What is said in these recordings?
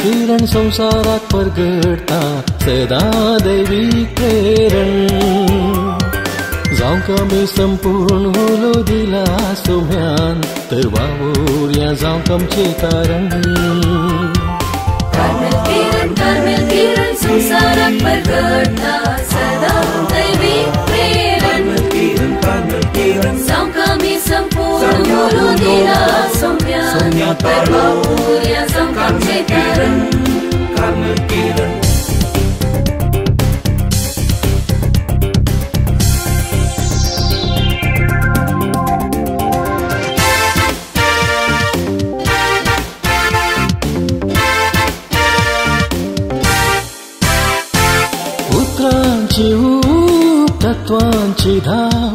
किरण संवसाराक परगटता सदां दैवीक प्रेरण. जावंक आमी संपूर्ण उलो दिला सोम्यान तर वावुरया जावंक आमचें तारण. कार्मेल किरण, कार्मेल किरण संवसाराक परगटता सदां दैवीक प्रेरण. जावंक आमी संपूर्ण उलो दिला सोम्यान तर वावुरया जावंक आमचें तारण. उतरांची ऊब तत्वांची धाव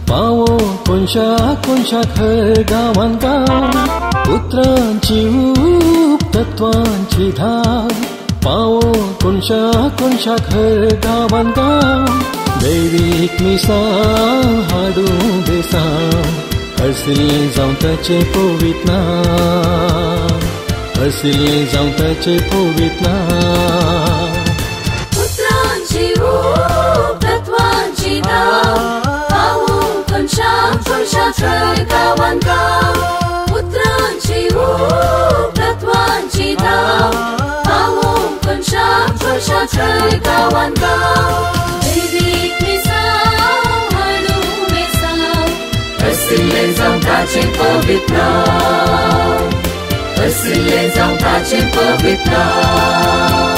पावो कोनशा कोनशा खर गांवान गांव. उतरांची ऊब तत्वांची धाव पावो कोनशा कोनशा खर गांवान गांव. दैवीक मिसां हाडूं बेसांव हरसिल्लें जावं ताचें पवित्र नांव, हरसिल्लें जावं ताचें पवित्र नांव. तत्वांची धाव पावो कोनशा कोनशा खर गांवान गांव. उतरांची ऊब तत्वांची धाव पावो कोनशा कोनशा खर गांवान गांव. दैवीक मिसांव हाडूं बेसांव हरसिल्लें जावं ताचें पवित्र नांव, हरसिल्लें जावं ताचें पवित्र नांव.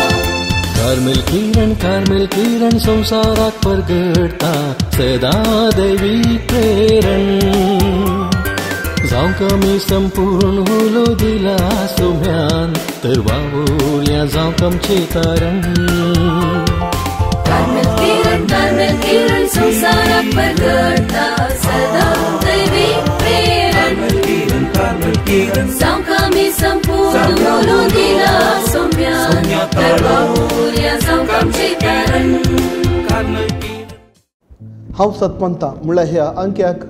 कार्मेल किरण, कार्मेल किरण संवसाराक परगटता सदां दैवीक प्रेरण. जावंक आमी संपूर्ण उलो दिला सोम्यान तर वावुरया जावंक आमचें तारण. कार्मेल किरण, कार्मेल किरण संवसाराक परगटता सदां दैवीक प्रेरण. जावंक आमी संपूर्ण उलो दिला सोम्यान तर वावुरया जावंक आमचें तारण. हांव सतमंता म्हणल्यार ह्या अंक्याक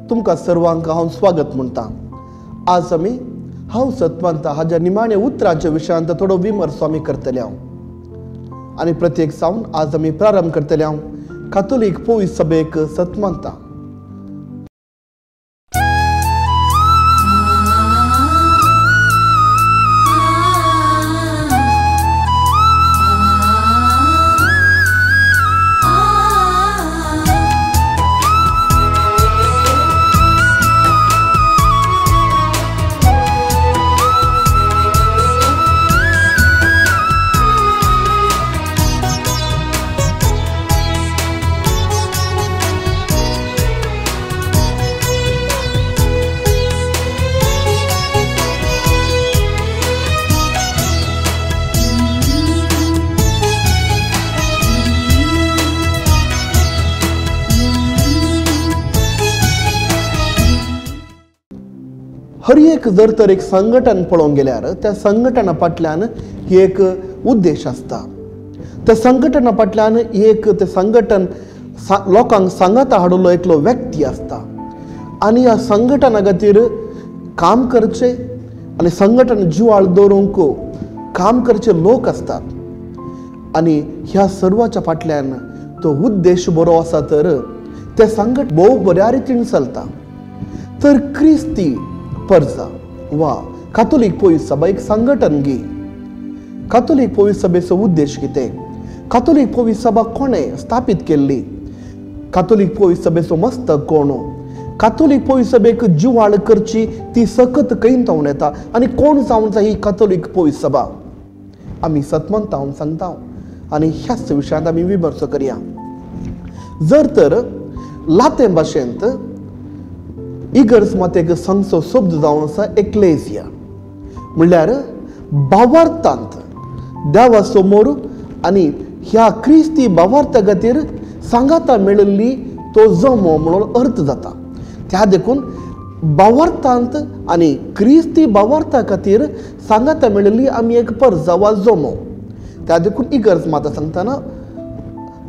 तुमकां सर्वांक हांव स्वागत म्हणटा. आज आमी हांव सतमंता हाज्या निमाण्या उतरांच्या विशयांत थोडो विमर्सो आमी करतले हांव. आनी प्रत्येक सावन आज आमी प्रारंभ करतले हांव कातोलीक पवित्र सभेक सतमंता. हर एक जर तर एक संघटन पळोवंक गेल्यार त्या संघटना फाटल्यान एक उद्देश आसता. त्या संघटना फाटल्यान एक ते संघटन लोकांक सांगाता हाडिल्लो एकलो व्यक्ती आसता आनी ह्या संघटना खातीर काम करचे आनी संघटन जिवाळ दवरूंक काम करचे लोक आसतात. आनी ह्या सर्वाच्या फाटल्यान तो उद्देश बरो आसा तर तें संघट भोव बऱ्या रितीन चलता. तर क्रिस्ती परजा वा कातोलीक पवित्र सभा एक संघटन गी. कातोलीक पवित्र सभेचो उद्देश कितें? कातोलीक पवित्र सभा कोणें स्थापीत केल्ली? कातोलीक पवित्र सभेचो मस्तक कोण? कातोलीक पवित्र सभेक जिवाळ करची ती सकत खंय जावन येता आनी कोण जावन जाय ही कातोलीक पवित्र सभा? आमी सतमंता हांव सांगता आनी ह्याच विशयांत आमी विमर्सो करया. जर तर लातें भाशेंत इगर्ज मात एक सांगचो शब्द जावन आसा एक्लेजिया, म्हणल्यार भावार्थांत देवा समोर आनी ह्या क्रिस्ती भावार्था खातीर सांगाता मेळिल्ली तो जमो म्हणून अर्थ जाता. त्या देखून भावार्थांत आनी क्रिस्ती भावार्था खातीर सांगाता मेळिल्ली आमी एक परजा वा जमो. त्या देखून इगर्ज माता सांगतना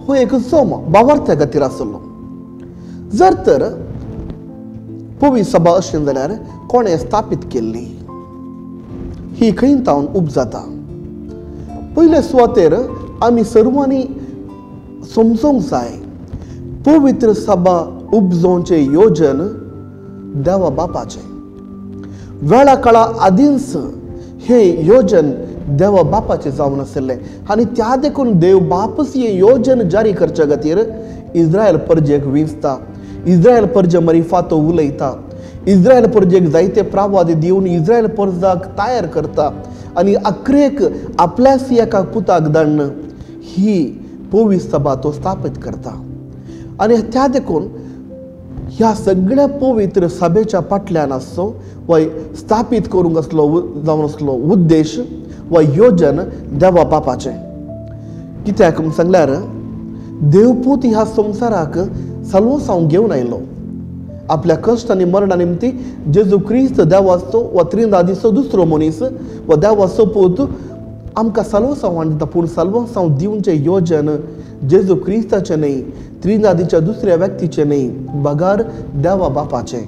हो एक जमो भावार्थ्या खातीर आसलो. जर तर पवित्र सभा अशें जाल्यार कोणें स्थापीत केल्ली ही खंय तावन उपजाता? पयले सुवातेर आमी सर्वांनी समजूंक जाय, पवित्र सभा उपजोवचें योजन देवा बापाचें. वेळा काळा आदींच हें योजन देवा बापाचें जावन आशिल्लें आनी त्या देखून देव बापच हें योजन जारी करच्या खातीर इस्रायल परजेक विंचता, इस्रायल परजे मरिफातो उलयता, इस्रायल परजेक जायते प्रावाद दिवन इस्रायल परजाक तयार करता आनी अक्रेक आपल्याच एका पुताक धाडून ही पवित्र सभा तो स्थापीत करता. आनी त्या देखून ह्या सगळ्या पवित्र सभेच्या फाटल्यान आसचो वा स्थापीत करूंक आसलो जावन आसलो उद्देश वा योजन देवा बापाचें. कित्याक सांगल्यार देवपूत ह्या संवसाराक साल्वासांव घेवन आयलो. आपल्या कश्ट आनी मरणा निमती जेजू क्रिस्त देवाचो वा त्रिंदादीचो दुसरो मनीस वा देवाचो पूत आमकां साल्वासांव हाडटा. पूण साल्वासांव दिवचें योजन जेजू क्रिस्ताचें न्हय, त्रिंदादीच्या दुसऱ्या व्यक्तीचें न्हय, बगार देवा बापाचें.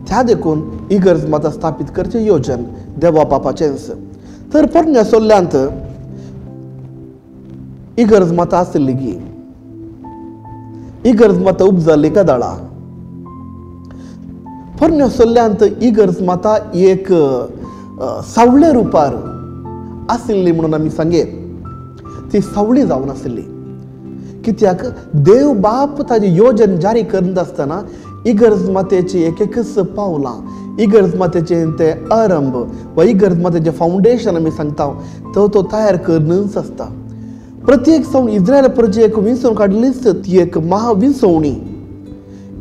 त्या देखून इगर्ज माता स्थापीत करचें योजन देवा बापाचेंच. तर पोरण्या सोल्ल्यांत इगर्ज माता आशिल्ली गी, इगर्ज माता उपजाल्ली कदाळा. पोरण्या सोल्ल्यांत इगर्ज माता एक सावळे रुपार आशिल्ली म्हणून आमी सांगेत. ती सावळी जावन आशिल्ली. कित्याक देव बाप ताजें योजन जारी करता आसतना इगर्ज मातेची एक एकच पावलां, इगर्ज मातेचें तें आरंभ वा इगर्ज मातेचें फावंडेशन आमी सांगता तो तो तयार करूनच आसता. प्रत्येक सावन इस्रायल प्रजेक विंचून काडलीच ती एक महाविंचवणी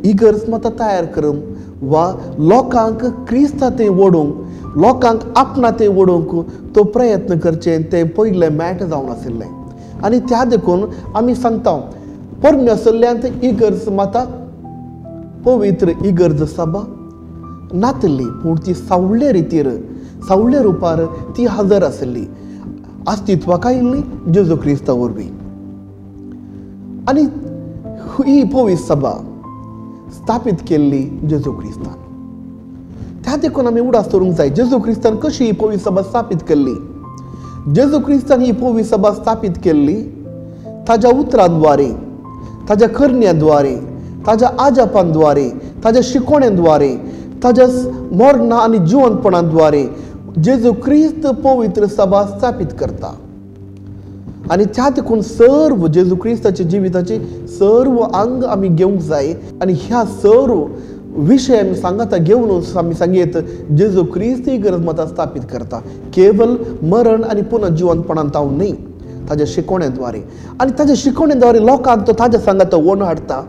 इगर्ज माता तयार करूंक वा लोकांक क्रिस्ता थंय ओडूंक, लोकांक आपणा थंय ओडूंक तो प्रयत्न करचें तें पयलें मॅट जावन आशिल्लें. आनी त्या देखून आमी सांगता पोरण्या सल्ल्यांत इगर्ज माता पवित्र इगर्ज सभा नातली, पूण ती सावळे रितीर सावळे रुपार ती हजर आशिल्ली, अस्तित्वाक आयिल्ली जेजू क्रिस्ता वरवीं. आनी ही पवित्र सभा स्थापीत केल्ली जेजू क्रिस्तान. त्या देखून आमी उडास दवरूंक जाय जेजू क्रिस्तान कशी ही पवित्र सभा स्थापीत केल्ली. जेजू क्रिस्तान ही पवित्र सभा स्थापीत केल्ली ताज्या उतरांद्वारे, ताज्या करण्यांद्वारे, ताज्या आजापांद्वारे, ताज्या शिकोवण्यांद्वारे, ताज्या मरणा आनी जिवनपणाद्वारे जेजू क्रिस्त पवित्र सभा स्थापीत करता. आनी त्या देखून सर्व जेजू क्रिस्ताच्या जिविताचे सर्व आंग आमी घेवंक जाय आनी ह्या सर्व विशय आमी सांगाता घेवन आमी सांगयत जेजू क्रिस्त इगर्ज माता स्थापीत करता. केवल मरण आनी पुनः जिवनपणांत हांव न्हय, ताज्या शिकोवण्यांद्वारे. आनी ताज्या शिकोवण्यांद्वारे लोकांक तो ताज्या सांगाता ओडून हाडटा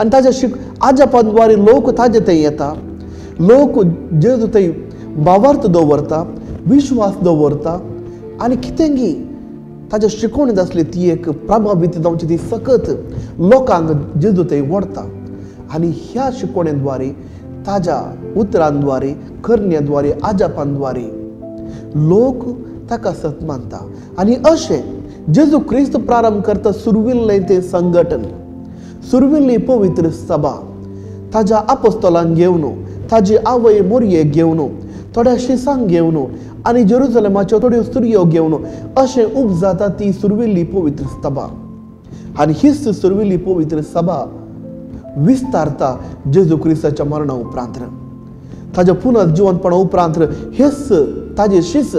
आनी ताज्या आजापांद्वारे लोक ताजे थंय येता, लोक जेजू थंय भावार्थ दवरता, विश्वास दवरता आनी कितेंगी ताज्या शिकोवणेंत आसली ती एक प्रभावीत जावची ती सकत लोकांक जेजू थंय ओडटा. आनी ह्या शिकोवण्यांद्वारे, ताज्या उतरांद्वारे, करण्यांद्वारे, आजापांद्वारे लोक ताका सत मानता. आनी अशें जेजू क्रिस्त प्रारंभ करता सुरविल्लें तें संघटन, सुरविल्ली पवित्र सभा ताज्या आपोस्तोलांक घेवन, ताजी आवय मोरयेक घेवन, थोड्या शिसांक घेवन आनी जेरुजलेमाच्यो थोड्यो सुरयो घेवन अशें उपजाता ती सुरविल्ली पवित्र सभा. आनी हीच सुरविल्ली पवित्र सभा विस्तारता जेजू क्रिस्ताच्या मरणा उपरांत, ताज्या पुनर्जिवनपणा उपरांत. हेच ताजे शीस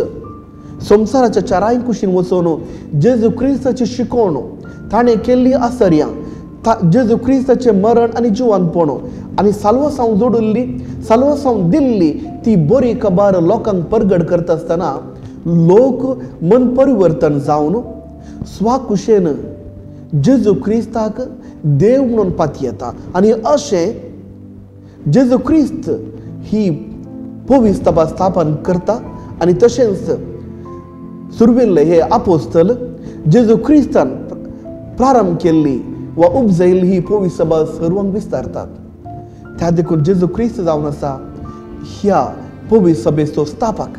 संवसाराच्या चाराय कुशीन वचून जेजू क्रिस्ताची शिकोवण, ताणें केल्ली आसर्यां, जेजू क्रिस्ताचें मरण आनी जिवनपण आनी साल्वासांव जोडिल्ली, साल्वासांव दिल्ली ती बरी खबर लोकांक परगट करता आसतना लोक मन परिवर्तन जावन स्वाकुशेन जेजू क्रिस्ताक देव म्हणून पातयेता. आनी अशें जेजू क्रिस्त ही पवित्र सभा स्थापन करता. आनी तशेंच सुरविल्ले हे आपोस्तल जेजू क्रिस्तान प्रारंभ केल्ली वा उपजयल्ली ही पवित्र सभा सर्वांक विस्तारतात. त्या देखून जेजू क्रिस्त जावन आसा ह्या पवित्र सभेचो स्थापक.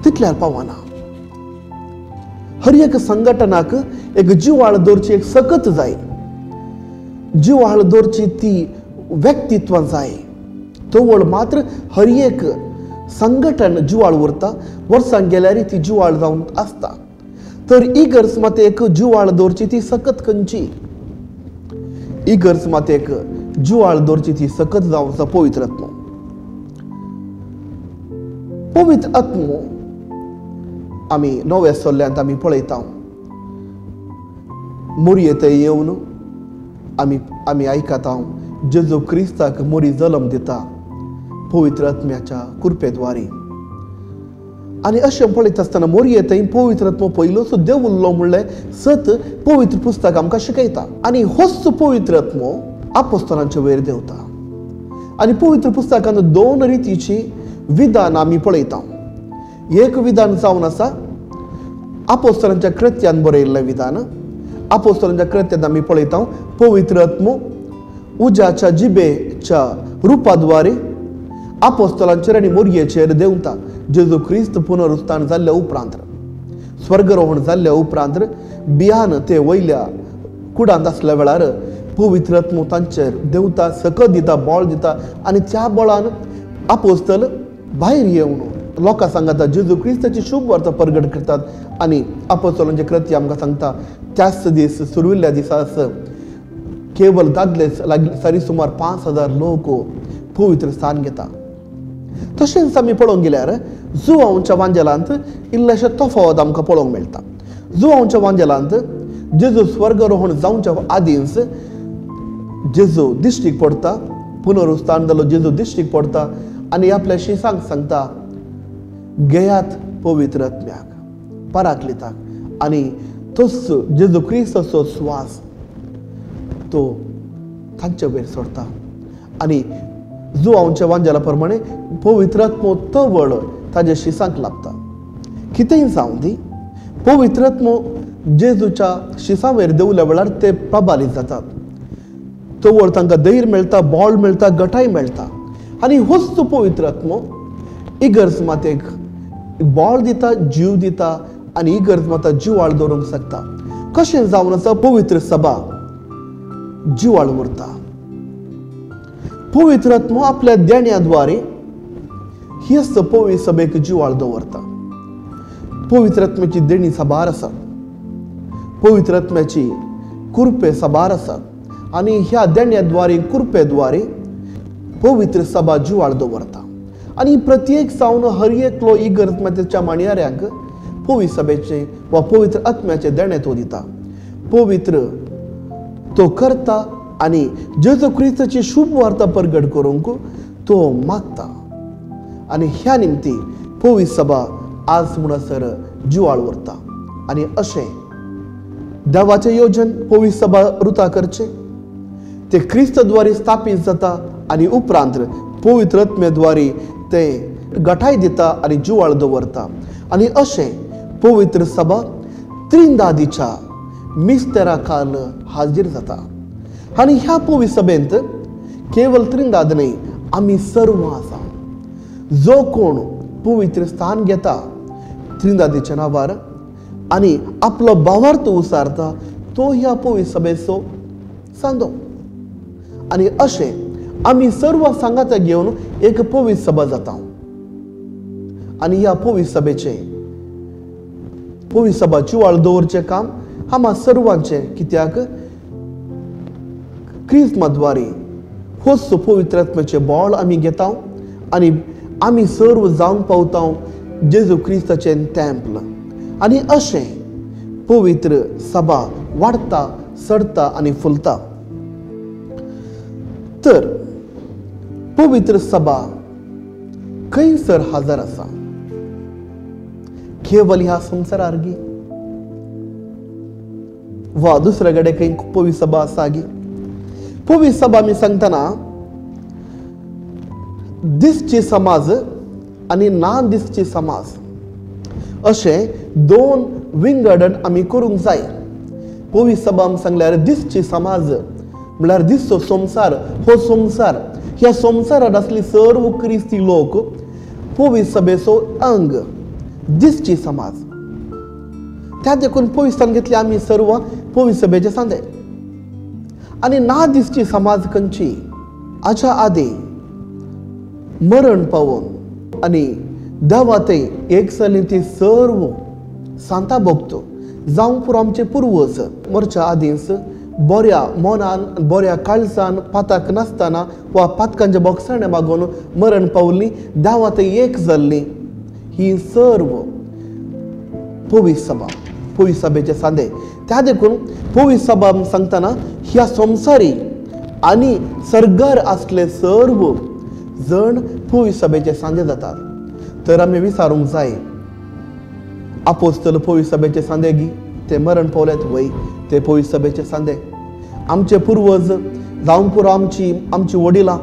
तितल्यार पावना, हर एक संघटनाक एक जिवाळ दवरची एक सकत जाय, जिवाळ दवरची ती व्यक्तित्व जाय. तवळ मात्र हर एक संघटन जिवाळ उरता, वर्सां गेल्यार ती जिवाळ जावन आसता. तर इगर्ज मातेक जिवाळ दवरची ती सकत खंयची? इगर्ज मातेक जिवाळ दवरची ती सकत जावन आसा पवित्र आत्मो. पवित्र आत्मो आमी नव्या सोल्ल्यांत आमी पळयता. मोरये थंय येवन आमी आयकता जेजू क्रिस्ताक मोरी जल्म दिता पवित्र आत्म्याच्या कृपेद्वारी. आनी अशें पळयता आसतना मोरये थंय पवित्र आत्मो पयलोच देव उरलो म्हणलें सत पवित्र पुस्तक आमकां शिकयता. आनी होच पवित्र आत्मो आपोस्तलांचे वयर देंवता. आनी पवित्र पुस्तकांत दोन रितीची विधान आमी पळयता. एक विधान जावन आसा आपोस्तलांच्या कृत्यान बरयल्लें विधान. आपोस्तलांच्या कृत्यांत आमी पळयता पवित्र आत्मो उज्याच्या जिबेच्या रुपाद्वारे आपोस्तलांचेर आनी मोरयेचेर देंवता. जेजू क्रिस्त पुनरुत्थान जाल्ल्या उपरांत, स्वर्गरोहण जाल्ल्या उपरांत बियान ते वयल्या कुडांत आसल्या वेळार पवित्र आत्मो तांचेर देंवता, सकत दिता, बळ दिता आनी त्या बळान आपोस्तल भायर येवन लोकां सांगता जेजू क्रिस्ताची शुभ वार्ता परगट करतात. आनी आपोस्तलांचे कृत्य आमकां सांगता त्याच दीस सुरविल्ल्या दिसा केवल दादले सारी सुमार 5000 लोक पवित्र स्थान घेता. तशेंच आमी पळोवंक गेल्यार जुवांवच्या वांजेलांत इल्लेशें तफावत आमकां पळोवंक मेळटा. जुवांवच्या वांजेलांत जेजू स्वर्गरोहण जावच्या आदींच जेजू दिश्टीक पडटा, पुनरुत्थान जालो जेजू दिश्टीक पडटा आनी आपल्या शिसांक सांगता घेयात पवित्र आत्म्याक, पराक्लिताक. आनी तोच जेजू क्रिस्ताचो स्वास तो तांचे वयर सोडटा. आनी जुवांवच्या वांजेला प्रमाणे पवित्र आत्मो तवळ ताजे शिसांक लागता. कितेंय जावं दी, पवित्र आत्मो जेजूच्या शिसां वयर देंवल्या वेळार ते प्रभावीत जातात. तवळ तांकां धैर्य मेळटा, बळ मेळटा, गटाय मेळटा. आनी होच तो पवित्र आत्मो इगर्ज मातेक बळ दिता, जीव दिता आनी इगर्ज माता जिवाळ दवरूंक शकता. कशें जावन आसा पवित्र सभा जिवाळ उरता. पवित्र आत्मो आपल्या देण्याद्वारे हेच पवित्र सभेक जिवाळ दवरता. पवित्र आत्म्याची देणी साबार आसा, पवित्र आत्म्याची कृपे साबार आसा आनी ह्या देण्याद्वारे कृपेद्वारे पवित्र सभा जिवाळ दवरता. आनी प्रत्येक सावन हर एकलो इगर्ज मातेच्या माणयाऱ्यांक पवित्र सभेचे वा पवित्र आत्म्याचे देणे तो दिता. पवित्र तो करता आनी जेजू क्रिस्ताची शुभ वार्ता परगट करूंक तो मागता. आनी ह्या निमती पवित्र सभा आज म्हणसर जिवाळ उरता. आनी अशें देवाचें योजन पवित्र सभा रुता करचें ते क्रिस्तद्वारे स्थापीत जाता आनी उपरांत पवित्र आत्म्याद्वारे ते गठाय दिता आनी जिवाळ दवरता. आनी अशें पवित्र सभा त्रिंदादीच्या मिस्तेरा काल हाजीर जाता. आनी ह्या पवित्र सभेंत केवल त्रिंदाद न्हय, आमी सर्व आसा. जो कोण पवित्र स्थान घेता त्रिंदादीच्या नांवार आनी आपलो भावार्थ उसारता तो ह्या पवित्र सभेचो सांदो. आनी अशें आमी सर्व सांगाता घेवन एक पवित्र सभा जाता. आनी ह्या पवित्र सभेचें पवित्र सभा जिवाळ दवरचें काम आमा सर्वांचें, कित्याक क्रिस्माद्वारे होच पवित्र आत्म्याचें बळ आमी घेता आनी आमी सर्व जावंक पावता जेजू क्रिस्ताचें तेंपल. आनी अशें पवित्र सभा वाडटा, चडटा आनी फुलता. तर पवित्र सभा खंयसर हजर आसा? केवल ह्या संवसारार गी वा दुसऱ्या कडेन खंय पवित्र सभा आसा गी? पवित्र सभा आमी सांगतना दिसची समाज आनी ना दिसची समाज अशें दोन विंगडन आमी करूंक जाय. पवित्र सभा आमी सांगल्यार दिसची समाज म्हळ्यार दिसचो संवसार, हो संवसार, ह्या संवसारांत आसली सर्व क्रिस्ती लोक पवित्र सभेचो अंग दिसची समाज. त्या देखून पवित्र घेतली आमी सर्व पवित्र सभेचे सांदे. आनी ना दिसची समाज खंयची? हाच्या आदी मरण पावोवन आनी देवा थंय एक जाली ती सर्व सांता भोगतो जावंक पुरो आमचे पुर्वज मरच्या आदींच बऱ्या मनान बऱ्या काळजान पाताक नासतना वा पातकांच्या बोगसाणे मागून मरण पावली देवा थंय एक जाल्ली ही सर्व पवित्र सभा पवित्र सभेचे सांदे. त्या देखून पवित्र सभा सांगतना ह्या संवसारी आनी सर्गार आसले सर्व जण पवित्र सभेचे सांदे जातात. तर आमी विचारूंक जाय आपोस्तल पवित्र सभेचे सांदे गी ते मरण पावल्यात वय ते पवित्र सभेचे सांदे. आमचे पुर्वज जावंक पुरो आमची आमची वडिलां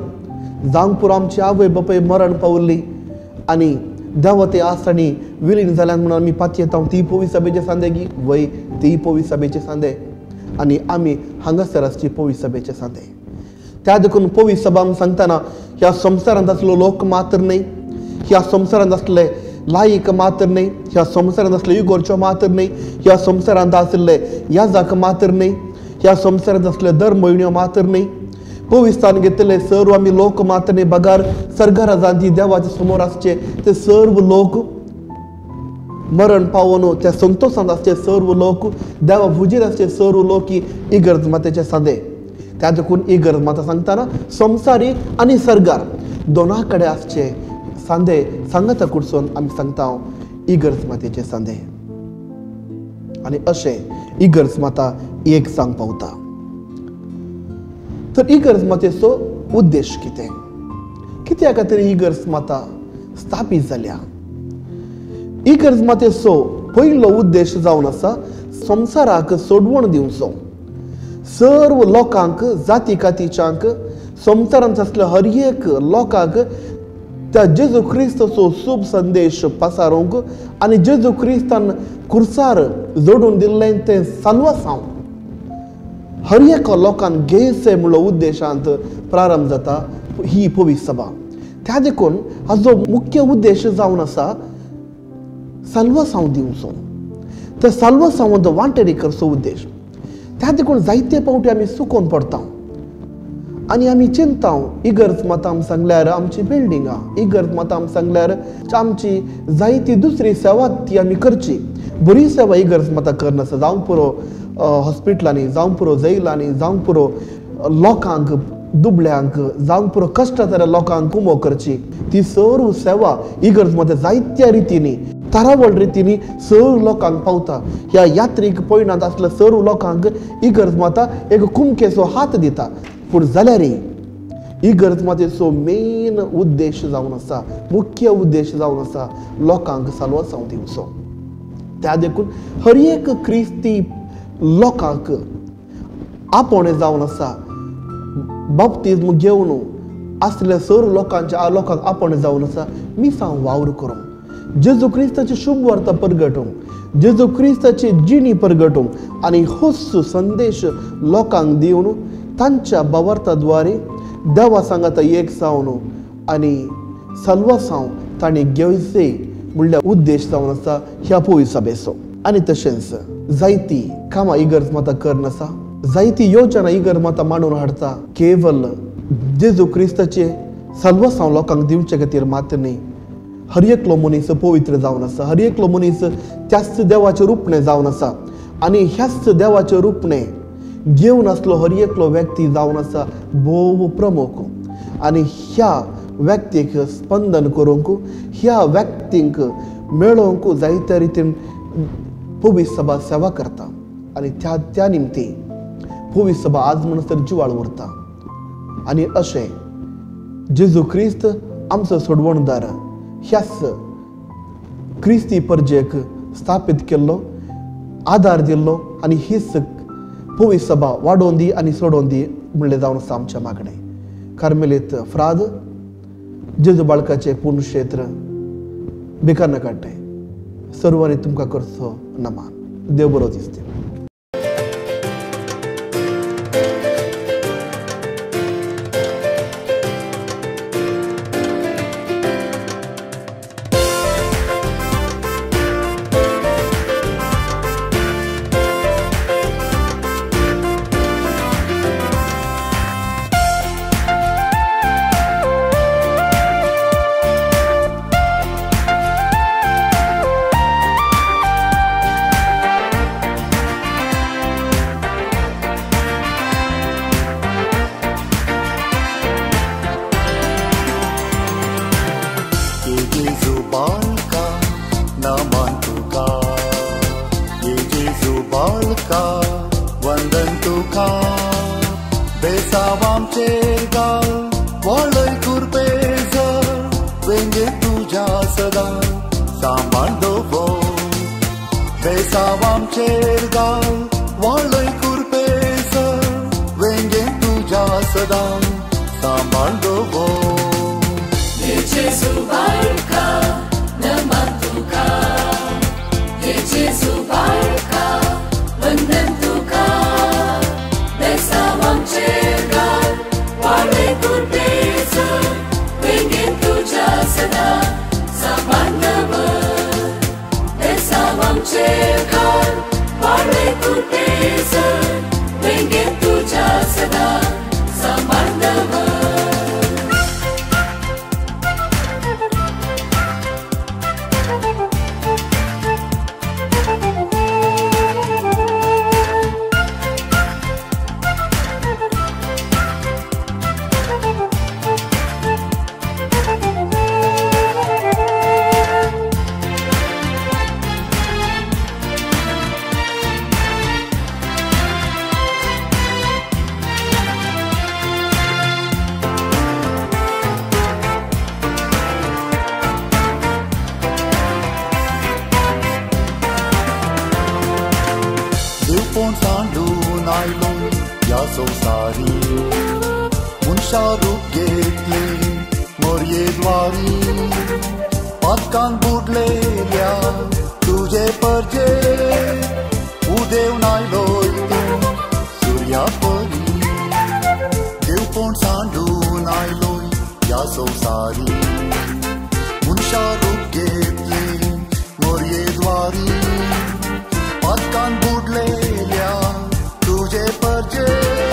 जावंक पुरो आमची आवय बापूय मरण पावल्ली आनी देवा ते आस आनी विलीन जाल्यान म्हणून आमी पातयेता ती पवित्र सभेचे सांदे गी वय ती पवित्र सभेचे सांदे आनी आमी हांगासर आसची पवित्र सभेचे सांदे. त्या देखून पवित्र सभा सांगतना ह्या संवसारांत आसलो लोक मात्र न्हय, ह्या संवसारांत आसले लायक मात्र न्हय, ह्या संवसारांत आसले इगोरच्यो मात्र न्हय, ह्या संवसारांत आशिल्ले याजाक मात्र न्हय, ह्या संवसारांत आसले धर्मयण्यो मात्र न्हय, पवित्रस्थान घेतले सर्व आमी लोक मात्र न्हय बगार सर्गारा जावन ती देवाच्या समोर आसचे ते सर्व लोक मरण पावोन त्या संतोशांत आसचे सर्व लोक देवा भुजीर आसचे सर्व लोक ही इगर्ज मातेचे सांदे. त्या देखून इगर्ज माता सांगतना संवसारी आनी सर्गार दोना कडेन आसचे सांदे सांगता कुडसून आमी सांगता इगर्ज मातेचे सांदे. आनी अशें इगर्ज माता एक सांग पावता. तर इगर्ज मातेचो उद्देश कितें, कित्या खातीर इगर्ज माता स्थापीत जाल्या? इगर्ज मातेचो पयलो उद्देश जावन आसा संवसाराक सोडवण दिवचो, सर्व लोकांक जाती कातीच्यांक संवसारांत आसल्या हर एक लोकांक त्या जेजू क्रिस्ताचो शुभ संदेश पसारूंक आनी जेजू क्रिस्तान कुर्सार जोडून दिल्लें तें साल्वासांव हर एका लोकांक घेयचें म्हणलो उद्देशांत प्रारंभ जाता ही पवित्र सभा. त्या देखून हाजो मुख्य उद्देश जावन आसा साल्वासांव दिवचो, त्या साल्वासांवांत वांटेरी करचो उद्देश. त्या देखून जायते पावटी आमी चुकोन पडटा आनी आमी चिंता इगर्ज माता आम सांगल्यार आमची बिल्डिंगां, इगर्ज माता आम सांगल्यार आमची जायती दुसरी सेवा ती आमी करची. बरी सेवा इगर्ज माता करनासता, जावंक पुरो हॉस्पिटलांनी, जावंक पुरो जैलांनी, जावंक पुरो लोकांक दुबळ्यांक, जावंक पुरो कश्टांतल्या लोकांक कुमो करची ती सर्व सेवा इगर्ज माता जायत्या रितींनी तारावळ रितींनी सर्व लोकांक पावता. ह्या यात्रीक पयणांत आसल्या सर्व लोकांक इगर्ज माता एक कुमकेचो हात दिता. पूण जाल्यार इगर्ज मातेचो मेन उद्देश जावन आसा, मुख्य उद्देश जावन आसा लोकांक साल्वासांव दिवचो. त्या देखून हर एक क्रिस्ती लोकांक आपोवणें जावन आसा बाप्तिज्म घेवन आसल्या सर्व लोकांच्या लोकांक आपोवणें जावन आसा मिसांव वावर करूंक, जेजू क्रिस्ताची शुभ वार्ता परगटूंक, जेजू क्रिस्ताची जिणी परगटूंक आनी होच संदेश लोकांक दिवन तांच्या बावार्थाद्वारे देवा सांगाता एक जावन आनी साल्वासांव तांणी घेवचे म्हणल्यार उद्देश जावन आसा ह्या पवित्र सभेचो. आनी तशेंच जायती कामां इगर्ज माता करनासा, जायती योजना इगर्ज माता मांडून हाडटा केवल जेजू क्रिस्ताचे साल्वासांव लोकांक दिवचे खातीर मात्र न्हय. हर एकलो मनीस पवित्र जावन आसा, हर एकलो मनीस त्याच देवाचें रुपणें जावन आसा आनी ह्याच देवाचें रुपणें घेवन आसलो हर एकलो व्यक्ती जावन आसा भोव प्रमुख. आनी ह्या व्यक्तीक स्पंदन करूंक, ह्या व्यक्तींक मेळोवंक जायत्या रितीन पवित्र सभा सेवा करता आनी त्या त्या निमती पवित्र सभा आज म्हणसर जिवाळ उरता. आनी अशें जेजू क्रिस्त आमचो सोडवणदार ह्याच क्रिस्ती परजेक स्थापीत केल्लो, आदार दिल्लो आनी हीच पवित्र सभा वाडोवन दी आनी सोडोवन दी म्हणलें जावन आसा आमच्या मागणें. कार्मेलीत फ्राद, जेजू बाळकाचें पुण्यक्षेत्र भिकान्न काडटें. सर्वांनी तुमकां करचो नमान. देव बरो दिसता. बेसावामचेर गाल वळय कुरपेज वेंगे तुज्या सदां सांबाळ दवर बेसावामचेर गाल वळय कुरपेज वेंगे तुज्या सदां सांबाळ दवर Gesù barca namatuka Gesù barca vandantuka बेसावामचेर गाल वाळय कुरपेज वेंगेन तुज्या सदां सांबाळ दवर बेसावामचेर गाल वाळय कुरपेज वेंगेन तुज्या सदां सांबाळ दवर संसारी मनशा रूप घेतले मोरये द्वारी पातकान बुडलेल्या तुजे परजे उदेव नायलोय तूं सुर्या परी देवपण सांडून आयलोय ह्या संवसारी मनशा रूप घेतले मोरये द्वारी पातकान बुडलेल्या तुजे परजे